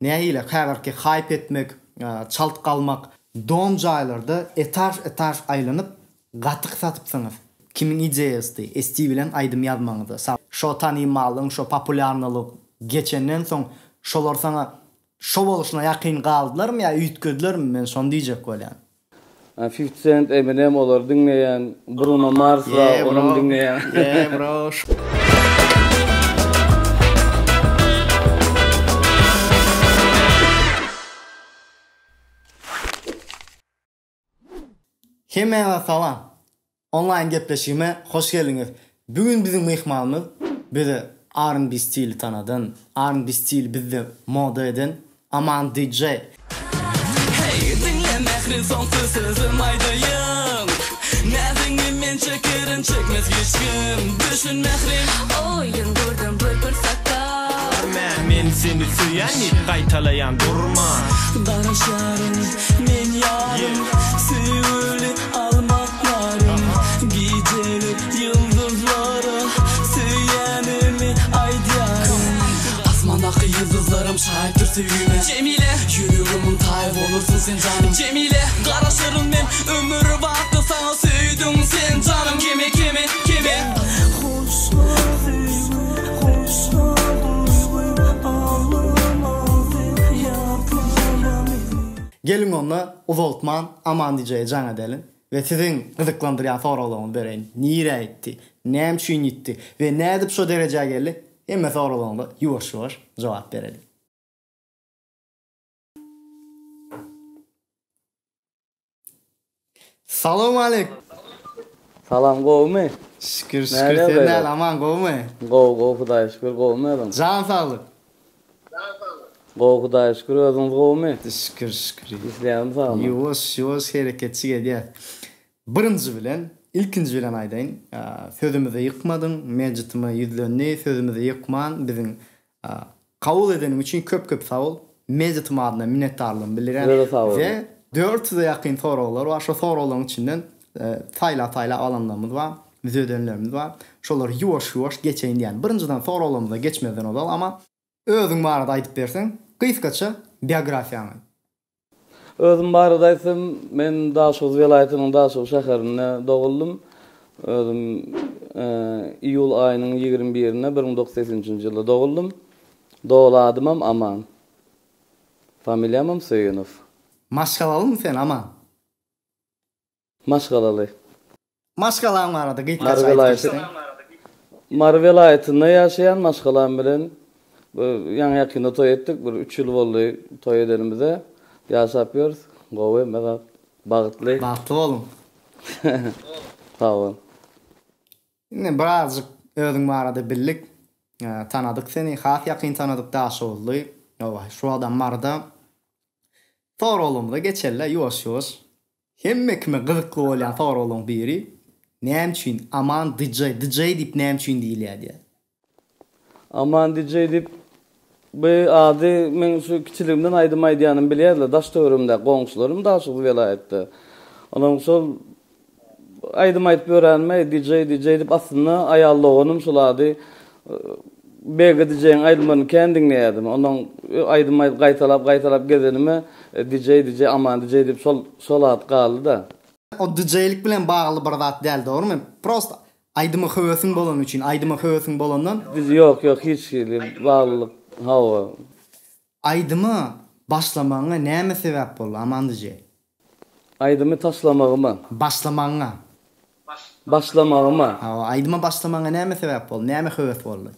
Nähili häzirki haýp etmek, çalt galmak. Dom jaýlarda etaž-etaž aýlanyp gatyk satypsyňyz. Kimiň ideýasy ST bilen aýdym ýazmagyňyza sag. Şo tanymallygyň şo populýarnylyk geçenden soň şolar saňa şo bolşuna ýakyn galdylarmy ýa üýtgedilermi men şony diýjek bolýan. Fifty Cent, Eminem olary diňleýän, Bruno Mars bar onam diňleýän. Yeah bro. Hemmäňize salam. Onlaýn gepleşigime hoş geldiňiz. Bu gün biziň myhmanymyz bize R&B stili tanadan, R&B stili bizde moda eden Aman DJ. Heý, diňle mähri soňky sözüm aýdaýyn Näziňi men çekerin çekmez hiç kim Düşün mährim. Oýun gurdum bir pursatda. Görmän men seni söýän diýip gaýtalaýan durman. Garaşaryn men ýarym söýgüli almaklarym Gijelik ýyldyzlara söýýänimi aýdýaryn Asmandaky ýyldyzlaram şaýatdyr söýgime Jemile Ýüregimiň taýy bolarsyň sen janym Jemile Garaşaryn men ömür baky saňa söýdüň sen janym Keme keme keme Hoşla söýgi hoşla duýgy Aglama sen ýatlama meni. Geliň onda uzaltman Aman DJ-e jaň edeliň we siziň gyzyklandyrýan soraglaryňyzy bereýin. Nirä ýitdi? Näme üçin ýitdi? We nädip şo derejä geldi? Hemme soraglaryňyza ýuwaş-ýuwaş jogap bereliň. Salowmalik. Salam gowumy? Şükür şükür sen näl aman gowumy? Gowy gowy hudaýa şükür gowumy özüň? Jan saglyk. Gowy hudaýa şükür özüňiz gowumy? Şükür şükür. Işleýäňmi sagmy? Ýuwaş ýuwaş hereketçik edýäs. Birinji bilen ilkinji bilen aýdaýyn sözümizi ýykmadyň mejitime ýüzlendi sözümizi ýykman biziň Kabul edeniň üçin köp köp sag bol. Media-tm adyna minnetdarlygymy bildirýän. Size-de sag boluň. We 400-e ýakyn soraglar bar. Şo soraglaryň içinden saýlap saýlap alanlarymyz bar, düzedenlerimiz bar. Şolary ýuwaş ýuwaş geçeýin diýýän. Birinjiden soraglarymyza geçmezden ozal ama özüň barada aýdyp berseň, gysgaça biografiýaňy. Özüm barada aýtsam, men Daşoguz welaýatynyň Daşoguz şäherinde doguldym. Özüm iýul aýynyň 21-inde 1983-nji ýylda doguldym. Doly adymam Aman. Familiýamam Söýünow. Maşgalalymy sen, Aman? Maşgalaly. Maşgalaň barada gysgaça aýdyp geçseň. Mary welaýatynda ýaşaýan maşgalam bilen ýaňy ýakynda toý etdik. Bir üç ýyl boldy toý edenimize. Ýaşap ýörüs. Gowy hemme zat. Bagtly. Bagtly boluň. Sag bol. Indi birazjyk özüň barada bildik. Tanadyk seni. Has ýakyn tanadyk Daşoguzly. Şu wagtam Maryda. Soraglarymyza geçeli-le ýuwaş-ýuwaş. Hemme kime gyzykly bolýan soraglaryň biri, näme üçin Aman DJ, DJ diýip näme üçin diýilýär diýýär. Aman DJ diýip bu ady meň şu kiçiligimden aýdym aýdýanymy bilýärler daş töweregimdäki goňşularym Daşoguz welaýatda. Onuň şol Aýdym aýdyp ýörenime DJ DJ diýip aslynda aýal doganym şol ady BG DJ-iň aýdymlaryny kän diňleýärdim. Ondan aýdym aýdyp gaýtalap gaýtalap gezenime DJ DJ Aman DJ diýip şol şol at galdy-da. O DJ-lik bilen bagly bir zat däl dogrymy? Prosta aýdyma höwesiň bolany üçin, aýdyma höwesiň bolandan. Ýok ýok hiç hili baglylyk hawa. Aýdyma başlamagyňa näme sebäp boldy Aman DJ? Aýdymy taşlamagyma. Başlamagyňa. Başlamagyma. Hawa, aýdyma başlamagyňa näme sebäp boldy, näme höwes boldy?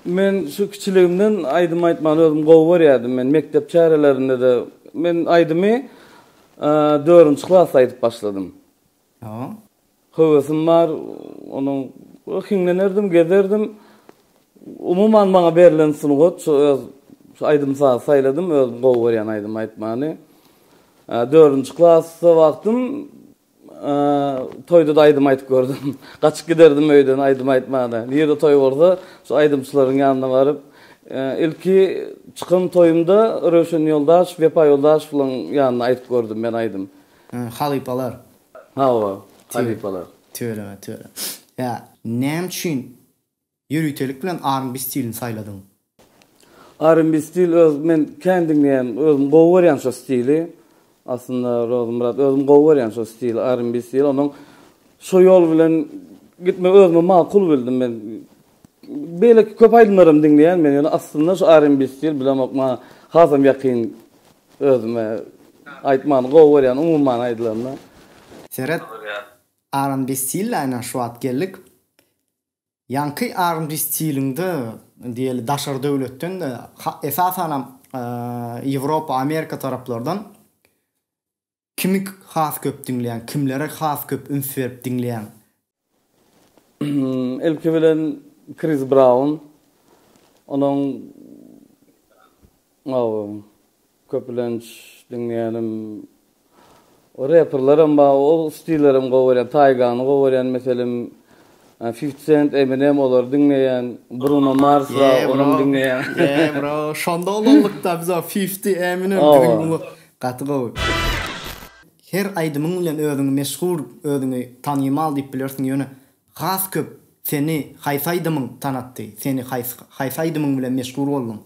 Men şu kiçiligimden aýdym aýtmany özüm gowy görýärdim. Men mekdep çärelerinde-de men aýdymy dördünji klasda aýdyp başladym. Hawa. Höwesim bar, onuň hiňlenerdim, gezerdim. Umuman maňa berlen sungat şu öz şu aýdym-saz saýladym, özüm gowy görýän aýdym aýtmany. Dördünji klasda wagtym toýda-da aýdym aýdyp gördüm. Gaçyp giderdim öýden aýdym aýtmana. Nirede toý bolsa, şu aýdymçylaryň ýanyna baryp, ilki çykan toýumda Röwşen Ýoldaşow, Wepa Ýoldaşowlaryň ýanynda aýdyp gördüm men aýdym. Halypalar. Hawa, halypalar. Tüweleme, tüweleme. Ýa, näme üçin ýöritelik bilen R&B stilini saýladyň? R&B stil öz men kän diňleýän, özüm gowy görýän şo stili. Aslynda Rozmyrat özüm gowy görýän şo stili, R&B stil. Onuň şo ýol bilen gitmegi özüme makul bildim men. Beýleki köp aýdymlaram diňleýän men, ýöne aslynda şu R&B stil bilemok maňa hasam ýakyn özüme aýtmany gowy görýän umuman aýdylanda. Seret, R&B stille aýnan şu wagt geldik. Ýaňky R&B stiliňde diýeli daşary döwletden-de, esasanam Ýewropa, Amerika taraplardan kimi has köp diňleýäň, kimlere has köp üns berip diňleýäň? Ilki bilen Kris Braun, onuň Köplenç diňleýänim reperlerem bar, ol stillerem gowy görýän. Taýgany gowy görýän meselem, Fifty Cent, Eminem olary diňleýän. Bruno Mars bar, onam diňleýän. Ýe bro, şonda oglanlykda biz o Fifty, Eminem biziň uly gaty gowy. Her aýdymyň bilen özüňi meşhur, özüňi tanymal diýip bilersiň, ýöne has köp seni haýsy aýdymyň tanatdy, seni haýsy haýsy aýdymyň bilen meşhur bolduň?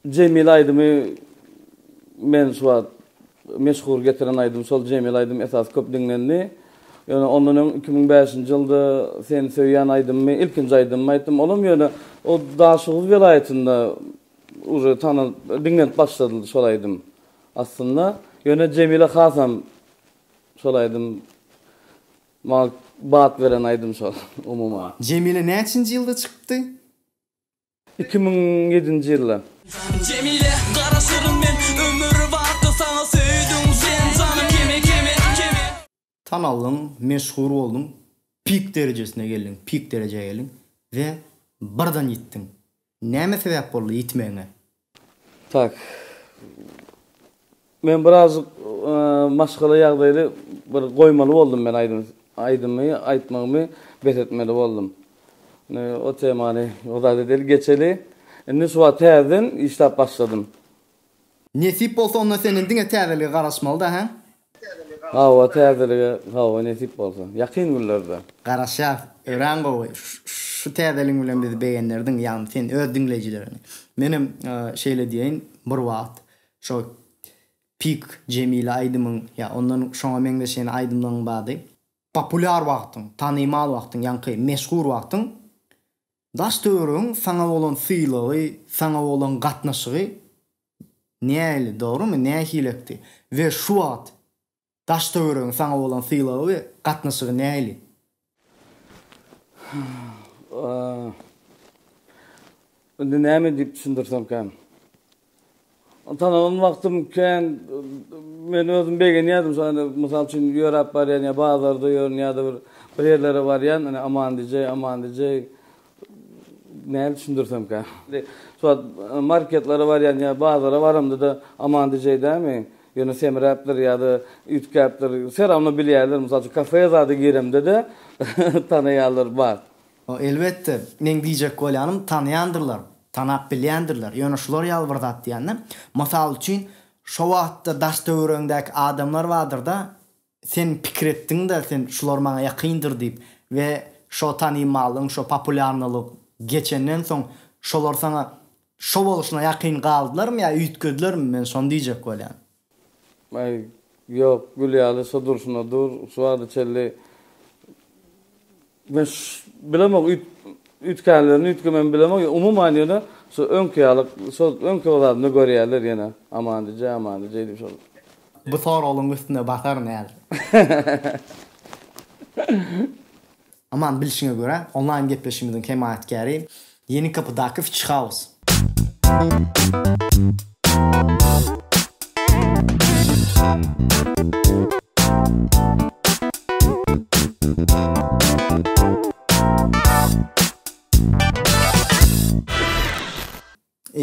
Jemil aýdymy men şu wagt meşhur getiren aýdym şol Jemil aýdym esasy köp diňlendi. Ýöne ondan öň 2005-nji ýylda Seni söýýän aýdymymy ilkinji aýdymymy aýtdym. Olam ýöne o Daşoguz welaýatynda uje tanalyp diňlenip başladyldy şol aýdym aslynda. Ýöne Jemile hasam şol aýdym maňa bat beren aýdym şol umuman. Jemile näçinji ýylda çykypdy? 2007-nji ýylda. Jemile garaşyryn men ömür baky saňa söýdüň sen janym keme keme keme. Tanaldyň, meşhur bolduň, pik derejesine geldiň, pik derejä geldiň we birden ýitdiň. Näme sebäp boldy ýitmegiňe? Tak. Men birazjyk maşgala ýagdaýly bir goýmaly boldum men aýdym aýdymy aýtmagymy bes etmeli boldum. Indi o temany o zat edeli geçeli. Indi şu wagt täzeden işläp başladym. Nesip bolsa onda senden diňe täzelige garaşmalyda hä? Hawa täzelige hawa nesip bolsa. Ýakyn günlerde. Garaşýas. Örän gowy. Şu täzeligiň bilen bizi begendirdiň, ýagny sen öz diňleýjileriňi. Menem şeýle diýeýin, bir wagt şo Pik Jemile aýdymyň ýa ondan şoňa meňzeş ýene aýdymlaryň bardy. Populýar wagtyň, tanymal wagtyň, ýaňky meşhur wagtyň daş-töweregiň saňa bolan sylagy, saňa bolan gatnaşygy Nähili, dogrumy, nähilekdi we şu wagt daş-töweregiň saňa bolan sylagy we gatnaşygy nähili? Indi näme diýip düşündirsemkäm? Tanalan wagtym kän men özüm begenýärdim şo indi mysal üçin ýöräp barýan ýa bazarda ýörün ýa-da bir bir ýerlere barýan ine Aman DJ, Aman DJ Näme düşündirsemkä? Şu wagt marketlere barýan ýa bazara baramda-da Aman DJ dämi? Ýöne semräpdir ýa-da üýtgäpdir. Все равно bilýärler. Mysal üçin kafe zada giremde-de tanaýanlar bar. Elbetde, meň diýjek bolýanym tanaýandyrlar, tanap bilýändirler. Ýöne şular ýaly bir zat diýende, mysal üçin, şo wagtda daş-töweregiňdäki adamlar bardyr-da, Sen pikir etdiňdä sen şular maňa ýakyndyr diýip we şo tanymallygyň şo populýarnylyk geçenden soň şolar saňa şo bolşuna ýakyn galdylarmy ýa üýtgedilermi men şony diýjek bolýan. Aý ýok gül ýaly şo durşuna dur şu wagta çenli Men bilemok üýtgänlerini üýtgemegini bilemok umuman ýöne şu öňki ýaly şol öňki zadyny görýärler ýene Aman DJ Aman DJ diýip şol. Bu soragyň üstüne basaryn häzir. Aman bilşiňe görä onlaýn gepleşigimiziň hemaýatkäri Ýenikapydaky Fitch House.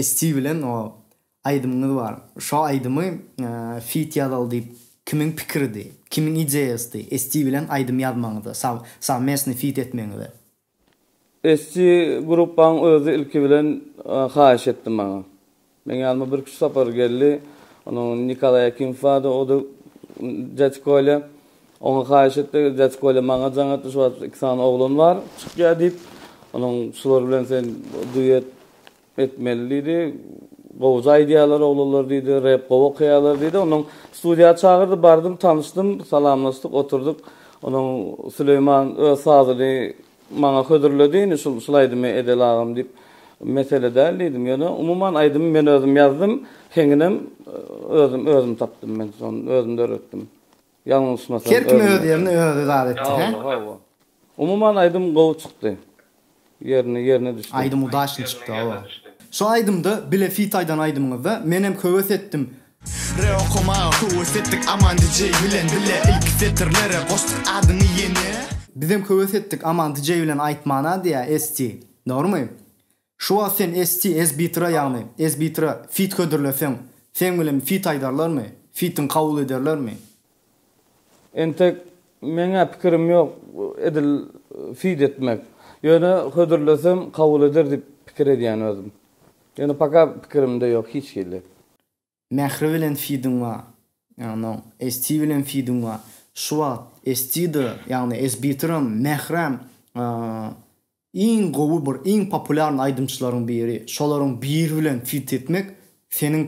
ST bilen o aýdymyňyz bar. Şo aýdymy feat ýazaly diýip kimiň pikiridi? Kimiň ideýasydy ST bilen aýdym ýazmagyňyza, sowmestnyý feat etmegiňize? ST gruppaň özi ilki bilen haýyş etdi maňa. Meň ýanyma birküç sapar geldi. Onuň Nikolaý Akimow bardy, o-da dädä Kolýa. Oňa haýyş etdi, dädä Kolýa maňa jaň etdi, şu wagt iki sany oglan bar, çykýar diýip. Onuň şular bilen sen duet. etmeli diýdi. Gowja aýdýarlar oglanlar diýdi, rep gowy okaýarlar diýdi. Onnoň studiýa çagyrdy, bardym, tanyşdym, salamlaşdyk, oturdyk. Onnoň Süleýman öz sazyny maňa hödürledi, indi şul şul aýdymy edeli agam diýip. Mesele däl diýdim. Ýöne umuman aýdymy men özüm ýazdym, heňinem özüm özüm tapdym men, şony özüm döretdim. Ýalňyşmasam Her kim öz ýerine özi zat etdi, hä? Hawa, hawa. Umuman aýdym gowy çykdy. Ýerine ýerine düşdi. Aýdym udaçny çykdy hawa. Şu aýdymda bile feat aýdan aýdymyňyzda menem höwes etdim. Re okamaga höwes etdik Aman DJ bilen bile ilki setirlere goşduk adyňy ýene. Bizem höwes etdik Aman DJ bilen aýtmana diýä ST. Dogrymy? Şu wagt sen ST SBitra ýagny SBitra feat hödürleseň seň bilen feat aýdarlarmy? Featiňi kabul ederlermi? Entek meňä pikirim ýok edil feat etmek. Ýöne hödürlesem kabul eder diýip pikir edýän özüm. Ýöne poka pikirimde ýok hiç hili. Mähri bilen feediň bar. Ýagny ST bilen feediň bar. Şu wagt ST-de, ýagny SBTram, Mährem iň gowy bir, iň populýarnyý aýdymçylaryň biri. Şolaryň biri bilen feed etmek seniň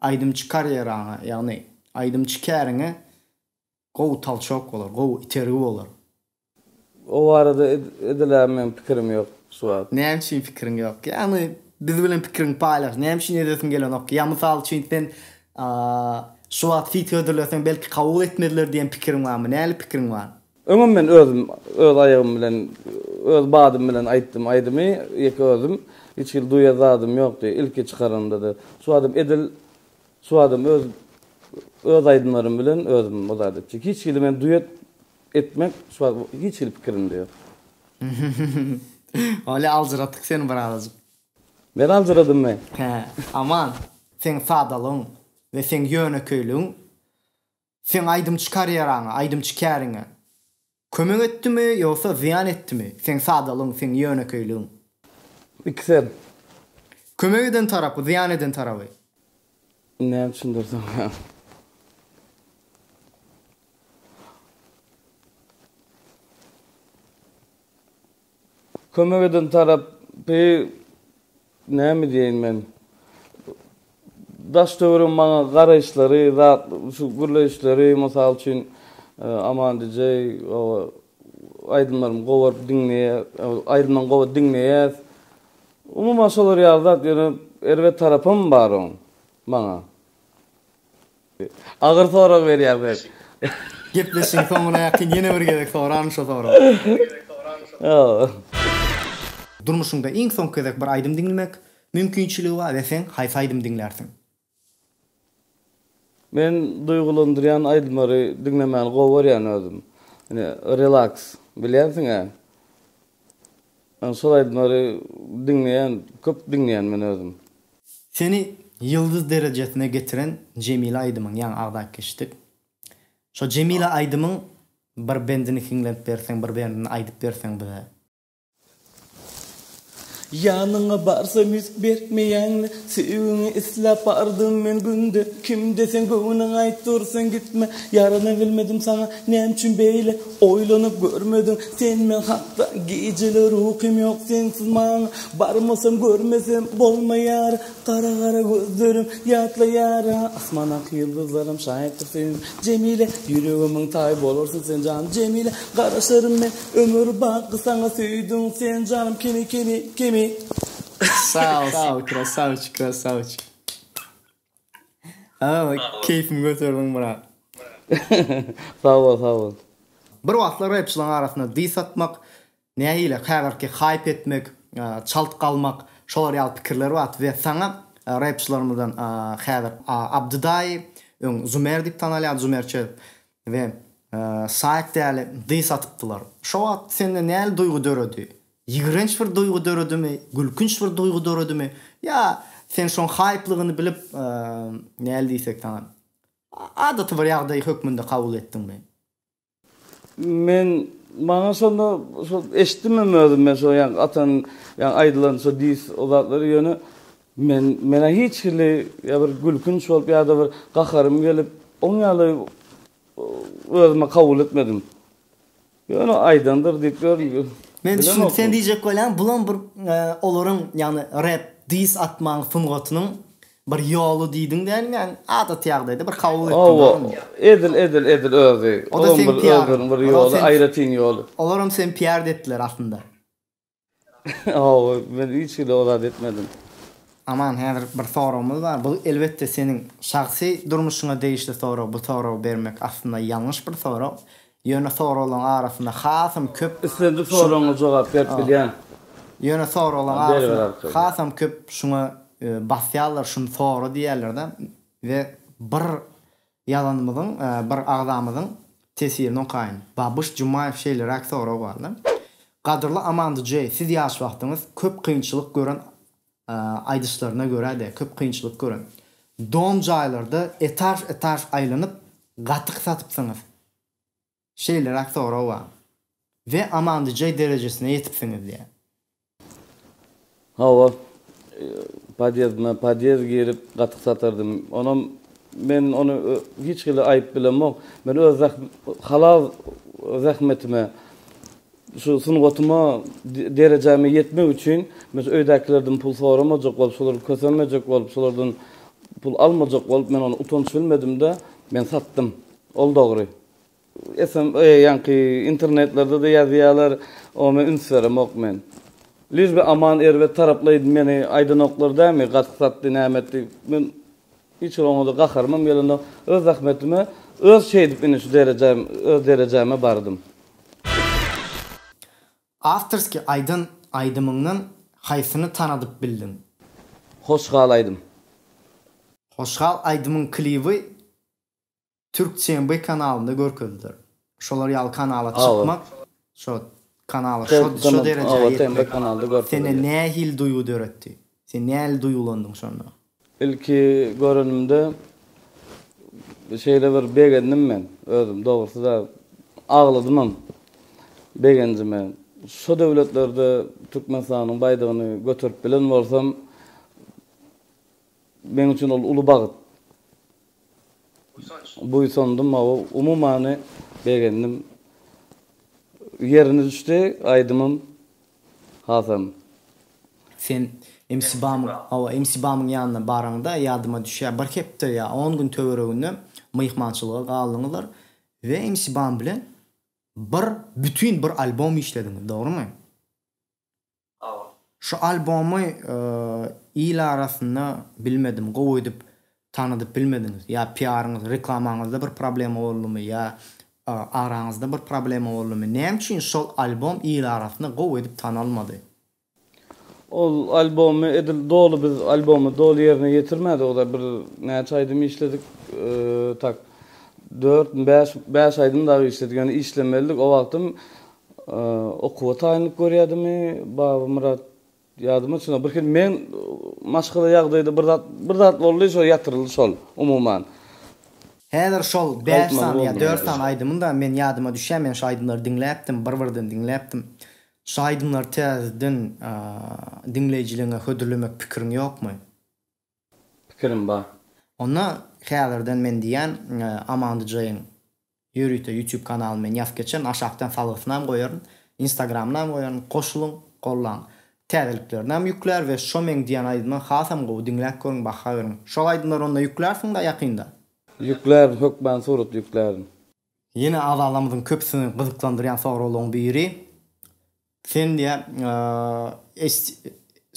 aýdymçy karýeraňa, ýagny aýdymçy käriňe gowy tolçok bolar, gowy itergi bolar. O barada edil-ä meň pikirim ýok şu wagt. Näme üçin pikiriň ýok? Ýagny biz bilen pikiriňi paýlaş. Näme üçin edesiň gelenok? Ýa mysal üçin sen şu wagt feat hödürleseň belki kabul etmezler diýen pikiriň barmy? Näli pikiriň bar? Öňem men özüm öz aýagym bilen öz badym bilen aýtdym aýdymy ýeke özüm. Hiç hili duet zadym ýokdy ilki çykaranymda-da. Şu wagtam edil şu wagtam öz öz aýdymlarym bilen özüm o zat etjek. Hiç hili men duet Etmek şu wagt hiç hili pikirimde ýok. Bolýa aljyratdyk seni birazajyk. Men aljyradymmy? Hä, Aman, seň sadalygyň we seň ýönekeýligiň seň aýdymçy karýeraňa, aýdymçy käriňe kömek etdimi ýogsa zyýan etdimi seň sadalygyň, seň ýönekeýligiň? Ikisem. Kömek eden tarapy, zyýan eden taraby? Näme üçindir soňra. Kömek eden tarapy näme diýeýin men. Daş töweregiň maňa garaýyşlary, zat şu gürleýişleri, mysal üçin Aman DJ aýdymlarymy gowy diňleýär, aýdymlarymy gowy diňleýär. Umuman şolar ýaly zat, ýöne erbet tarapam bar oň maňa. Agyr sorag berýäň sen. Gepleşigiň soňuna ýakyn ýene bir gezek soraryn şo soragy. Durmuşyňda iň soňky gezek bir aýdym diňlemek mümkinçiligi bar we sen haýsy aýdym diňlärsiň? Men duýgulandyrýan aýdymlary diňlemäni gowy görýän özüm. Ine relaks bilýänsiň-ä. Men şol aýdymlary diňleýän, köp diňleýän men özüm. Seni ýyldyz derejesine getiren Jemile aýdymyň ýaňy agzap geçdik. Şo Jemile aýdymyň bir bendini hiňlenip berseň, bir bendini aýdyp berseň bize. Ýanyňa barsam ýüz bermeýäňle Söýgiňi isläp bardym men günde Kimde sen göwnüň aýt dursun gitme Ýarana bilmedim saňa näme üçin beýle Oýlanyp görmediň sen men hakda Gijeler ukym ýok sensiz maňa Barmasam görmesem bolmaýar Gara gara gözlerim ýatlaýar Asmandaky ýyldyzlaram şaýatdyr söýgim Jemile Ýüregimiň taýy bolarsyň sen janym Jemile Garaşaryn men ömür baky saňa Söýdüň sen janym kimi kimi kimi Sag ol sag ol krasawçik krasawçik. Aa keýpimi göterdiň brat. Sag bol sag bol. Bir wagtlar repçileň arasynda diss atmak, nähili häzirki haýp etmek, çalt galmak şolar ýaly pikirler bardy we saňa repçilerimizden häzir Abdy daýy, öň Zumer diýip tanalýardy Zumerçe we Saýk däli diss atypdylar. Şo wagt sende näli duýgy döredi? Ýigrenç bir duýgy döredimi, gülkünç bir duýgy döredimi ýa sen şoň haýplygyny bilip näli diýsek saňa adaty bir ýagdaý hökmünde kabul etdiňmi? Men maňa şonda şol eşitdimem özüm men şo ýaňky atan ýaňy aýdylan şo diss o zatlary ýöne men menä hiç hili ýa bir gülkünç bolup ýa-da bir gaharym gelip oň ýaly özüme kabul etmedim. Ýöne aýdandyr diýip ýörün. Men düşündim sen diýjek bolýaň bulam bir olaryň ýagny rep. Diss atmaň sungatynyň bir ýoly diýdiň dälmi ýagny adaty ýagdaýda bir kabul etdiň Hawa, dogrymy? edil edil edil özi. O-da Olam seň bir piaryň. özleriniň bir Olam ýoly, sen aýratyn ýoly. Olaram seni piar etdiler aslynda. Hawa, men hiç hili o zat etmedim. Aman häzir bir soragymyz bar. Bu elbetde seniň şahsy durmuşyňa degişli sorag. Bu soragy bermek aslynda ýalňyş bir sorag. Ýöne soraglaryň arasynda hasam köp Islendik soragyňa jogap berip bilýän. Ýöne soraglaryň arasynda hasam köp şuňa basýarlar, şuny sora diýýärler-de we bir ýazanymyzyň, bir agzamyzyň tesirini okaýyn. Babyş Jumaýew şeýleräk sorag bardy. Gadyrly Aman DJ, siz ýaş wagtyňyz köp kynçylyk gören aýdyşlaryna görä-de köp kynçylyk gören. Dom jaýlarda etaž-etaž aýlanyp gatyk satypsyňyz. Şeýleräk sorag bar. We Aman DJ derejesine ýetipsiňiz diýýär. Hawa. Podýezdime podýezd girip gatyk satardym. Onam men ony hiç hili aýyp bilemok. Men öz halal zähmetime şu sungatyma derejäme ýetmek üçin men şu öýdäkilerden pul soramajak bolup, şolary kösenmejek bolup, şolardan pul almajak bolup men ony utanç bilmedim-de, men satdym. Ol dogry. Esem ýaňky internetlerde-de ýazýarlar, oňa men üns beremok men. Liž bi Aman erbet taraplaýdy meni aýdanoklar dämi, gatyk satdy, näme etdi. Men hiç bir oňa-da gaharymam gelenok. Öz zähmetime, öz şeýdip indi şu derejäm, öz derejäme bardym. Awtorskiý aýdan aýdymyňdan haýsyny tanadyp bildiň? Hoş gal aýdym. Hoş gal aýdymyň klibi Türk TMB kanalynda görkezdiler. Şolar ýaly kanala çykmak, şo kanala şo şo derejä ýetmek sende nähili duýgy döretdi? Sen nähili duýgulandyň şonda? Ilki görenimde şeýle bir begendim men özüm dogrusy-da agladymam begenjime. Şo döwletlerde Türkmenistanyň baýdagyny göterip bilen bolsam meň üçin ol uly bagt. Buýsandym hawa umumany begendim. Ýerine düşdi aýdymym hasam. Sen MC Bamyň hawa MC Bamyň ýanyna baraňda ýadyma düşýär bir hepde ýa on gün töwereginde myhmançylyga galdyňyzlar we MC Bam bilen bir bütin bir albom işlediňiz dogrymy? Şu albomy il arasynda bilmedim gowy edip tanadyp bilmediňiz ýa piaryňyz reklamaňyzda bir problema boldumy ýa araňyzda bir problema boldumy näme üçin şol albom il arasynda gowy edip tanalmady? Ol albomy edil doly biz albomy doly ýerine ýetirmädik o bir näçe aýdym işledik tak dörtmi bäş bäş aýdym dagy işledik ýöne işlemelidik o wagtym Okuwa taýynlyk görýädimi Babamyrat ýadyma düşenok. Bir hili men maşgala ýagdaýda bir zat bir zat boldy şo ýatyryldy şol umuman. Häzir şol bäş sany ýa dört sany aýdymyň-da men ýadyma düşýär men şo aýdymlary diňläpdim bir birden diňläpdim. Şo aýdymlary täzeden diňleýjiligiňe hödürlemek pikiriň ýokmy? Pikirim bar. Onda häzirden men diýýän Aman DJ-iň ýörite YouTube kanalyny men ýazyp geçerin, aşakdan salgysynam goýaryn, Instagramynam goýaryn, goşulyň, gollaň. Täzeliklerinam ýüklär we şo meň diýen aýdyma hasam gowy diňläp görüň, baha beriň. Şol aýdymlary onda ýüklärsiň-da ýakynda? Ýüklärin, hökman surat ýüklärin. Ýene agzalarymyzyň köpüsini gyzyklandyrýan soraglaryň biri, sen diýýär,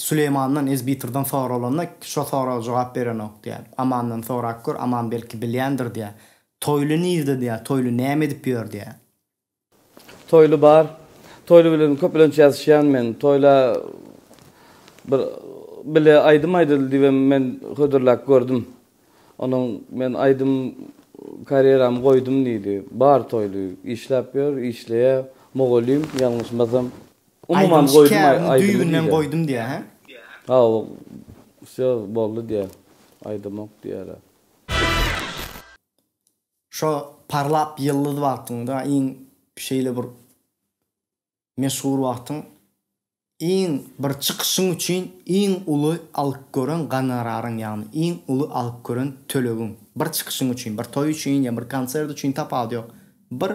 Süleýmandan, Ezbitrden soralanda şo soraga jogap berenok diýýär. Amandan sorap gör, Aman belki bilýändir diýýär. Toýly nirde diýýär, Toýly näme edip ýör diýýär. Toýly bar. Toýly bilen köplenç ýazyşýan men. Toýla bir bile aýdym aýdaly diýibem men hödürläp gördüm. Onuň men aýdym karýeramy goýdum diýdi. Bar Toýly işläp ýör, işleýär. Mugallym, ýalňyşmasam. Umuman Aýdymçy goýdum kärini aýdymy düýbünden diýýär. goýdum diýýär, hä? Hawa, wsýo boldy diýýär. Aýdamok diýýär. Şo parlap ýyldyz wagtyňda iň şeýle bir Meşhur wagtyň iň bir çykyşyň üçin iň uly alyp gören gonoraryň ýagny iň uly alyp gören tölegiň bir çykyşyň üçin bir toý üçin ýa bir konsert üçin tapawudy ýok bir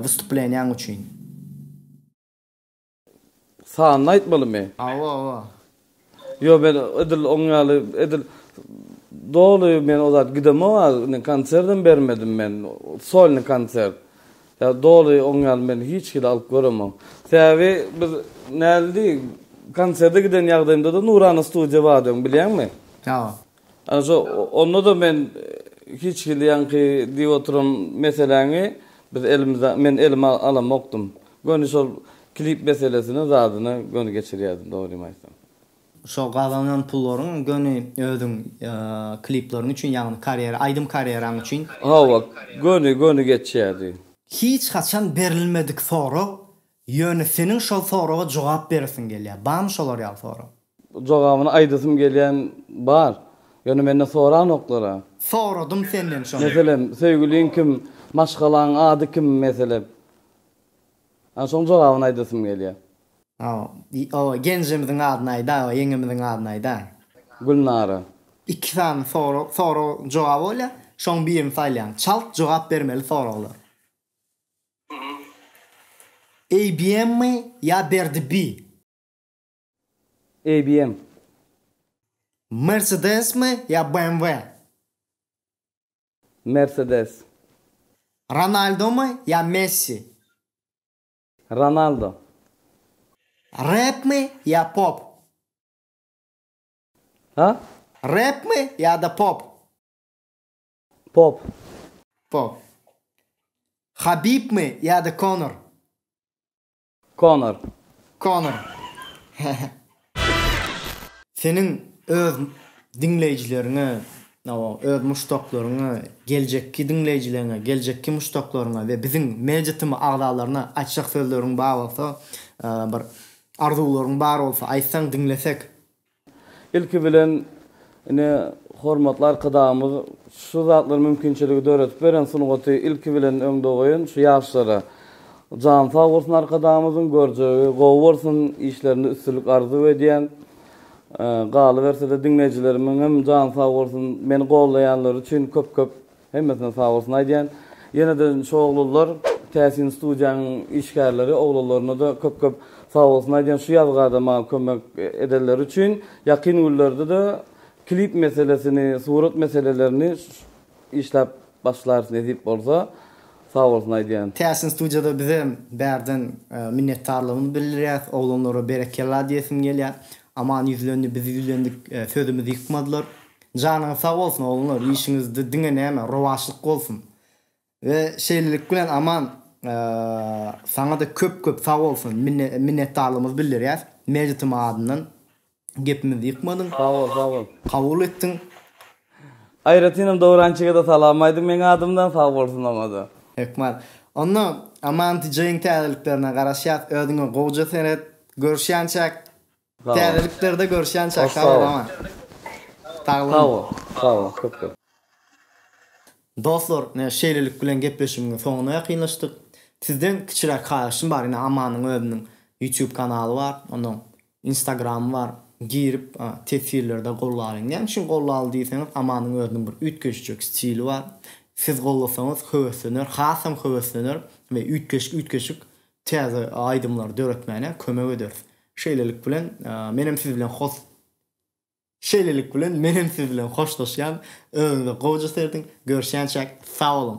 wystupleniýaň üçin. Sanyny aýtmalymy? Hawa hawa. Ýok men edil oň ýaly edil doly men o zat gidemok a indi konsertem bermedim men solny konsert. Ýa doly oň ýaly men hiç hili alyp göremok. Sebäbi biz nädildi konserte giden ýagdaýymda-da Nurana studiýa bardy öň bilýäňmi? Hawa. Ana şo onda-da men hiç hili ýaňky diýip oturan meseläňi biz elimize men elime alamokdym. Göni şol klip meselesini zadyny göni geçirýärdim dogrymy aýtsam. Şo gazanan pullaryň göni özüň klipleriň üçin ýagny karýera aýdym karýeraň üçin. Hawa göni göni geçýärdi. Hiç haçan berilmedik sorag ýöne seniň şol soraga jogap beresiň gelýär barmy şolar ýaly sorag. Jogabyny aýdasym gelýän bar. Ýöne menden soranoklara. Soradym senden şony. Meselem, söýgüliň kim, maşgalaň ady kim meselem. Ana şoň jogabyny aýdasym gelýär. Hawa, genjemiziň adyny aýdaý, ýeňňemiziň adyny aýdaý. Gülnara. Iki sany sorag, sorag jogaby bolýar. Şoň birini saýlaýaň. Çalt jogap bermeli soraglar. ABM-mi ýa Berdi B? ABM. Mersedesmi ýa BMW? Mersedes. Ronaldomy ýa Messi? Ronaldo. Repmi ýa pop? Ha? Repmi ýa-da pop? Pop. Pop. Habibmi ýa-da Konor? Konor. Konor. Seniň öz diňleýjileriňe, öz muşdaklaryňa, geljekki diňleýjileriňe, geljekki muşdaklaryňa we biziň Media TM agzalaryna aýtjak sözleriň bar bolsa, bir arzuwlaryň bar bolsa aýtsaň diňlesek. Ilki bilen ine hormatly Arkadagymyz şu zatlar mümkinçiligi döredip beren sungaty ilki bilen öňde goýan şu ýaşlara jany sag bolsun Arkadagymyzyň görjegi gowy bolsun işlerinde üstünlik arzuw edýän. Galybersede diňleýjilerimiň hem jany sag bolsun meni gollaýanlary üçin köp köp Hemmesine sag bolsun aýdýan. Ýene-de şu oglanlar Täsin studiýanyň işgärleri oglanlaryna-da köp köp sag bolsun aýdýan şu ýazgada maňa kömek edenleri üçin. Ýakyn günlerde-de klip meselesini, surat meselelerini işläp başlarys nesip bolsa. Sag bolsun aýdýan. Täsin studiýada bizem bärden minnetdarlygymyzy bildirýäs. Oglanlara berekella diýesim gelýär. Aman ýüzlendi biz ýüzlendik sözümizi ýykmadylar. Janyňyz sag bolsun oglanlar işiňizde diňe näme rowaçlyk bolsun we şeýlelik bilen Aman saňada köp köp sag bolsun minnetdarlygymyzy bildirýäs Media TM adyndan gepimizi ýykmadyň Sag bol sag bol. Kabul etdiň. Aýratynam Döwrançyga-da salam aýdyň meň adymdan sag bolsun oňada. Hökman. Onda Aman TJ-iň täzeliklerine garaşýas özüňe gowja seret görüşýänçäk Täzeliklerde görüşýänçäk sag bol Aman. Sag bol. Sag bol. Sag bol köp köp. Dostlar ine şeýlelik bilen gepleşigiň soňuna ýakynlaşdyk. Sizden kiçiräk haýyşym bar ine Amanyň özüniň YouTube kanaly bar onuň Instagramy bar girip teswirlerde gollalyň. Näme üçin gollaly diýseňiz Amanyň özüniň bir üýtgeşijek stili bar. Siz gollasaňyz höweslener hasam höweslener we üýtgeşik üýtgeşik täze aýdymlary döretmäne kömek ederis. Şeýlelik bilen menem siz bilen hos Şeýlelik bilen menem siz bilen hoşlaşýan özüňize gowja serediň görüşýänçäk sag boluň.